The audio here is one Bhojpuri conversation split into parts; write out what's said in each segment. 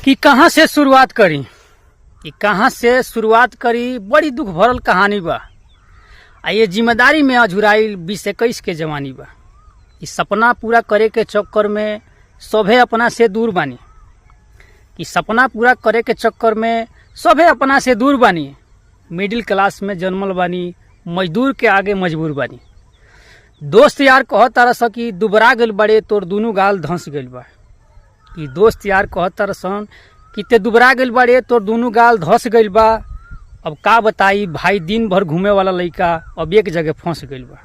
कि कहाँ से शुरुआत करी, कि कहाँ से शुरुआत करी। बड़ी दुख भरल कहानी बा आ ये जिम्मेदारी में अझुराइल 20-21 के जवानी बा। कि सपना पूरा करे के चक्कर में सभे अपना से दूर बानी, कि सपना पूरा करे के चक्कर में सभे अपना से दूर बानी। मिडिल क्लास में जन्मल बानी, मजदूर के आगे मजबूर बानी। दोस्त यार कहत तारा स कि दुबरा गइल बाड़े, तोर दुनू गाल धंस गइल बा। कि दोस्त यार कहत तारा सन कि ते दुबरा गइल बाड़े, तोर दुनू गाल धंस गइल बा। अब का बताई भाई, दिन भर घूमे वाला लइका अब एक जगह फंस गइल बा।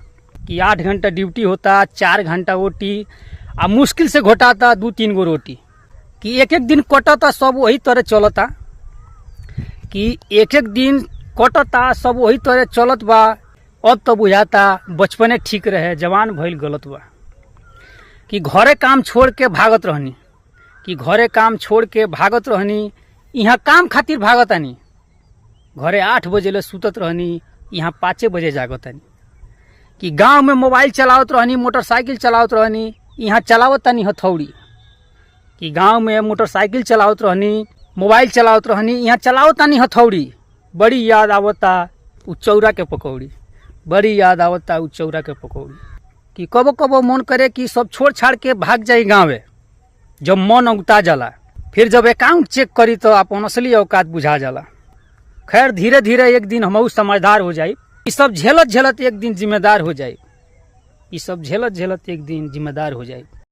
कि 8 घंटा ड्यूटी होता, 4 घंटा ओटी, आ मुश्किल से घोटाता 2-3 गो रोटी। कि एक एक दिन कटता सब वही तरह चलता, कि एक एक दिन कटता सब वही तरह चलत बा। अब तो बुझाता बचपने ठीक रहे, जवान भइल गलत बा। कि घरे काम छोड़ के भागत रहनी, कि घरे काम छोड़ के भागत रहनी, यहाँ काम खातिर भागतानी। घरे 8 बजे ले सुतत रहनी, यहाँ 5 बजे जागतानी। कि गांव में मोबाइल चलावत रहनी, मोटरसाइकिल चलावत रहनी, यहाँ चलावतानी हथौड़ी। कि गांव में मोटरसाइकिल चलावत रहनी, मोबाइल चलावत रहनी, यहाँ चलावतानी हथौड़ी। बड़ी याद आवता उ चौरा के पकौड़ी, बड़ी याद आवता उ चौरा के पकौड़ी। कि कबो कबो मन करे कि सब छोड़ छाड़ के भाग जाई गाँवे, जब मन उगता जाला। फिर जब अकाउंट चेक करी तो अपन असली औकात बुझा जाला। खैर धीरे धीरे एक दिन हमहू समझदार हो जाई, ई सब झेलत झेलत एक दिन जिम्मेदार हो जाई, ई सब झेलत झेलत एक दिन जिम्मेदार हो जाई।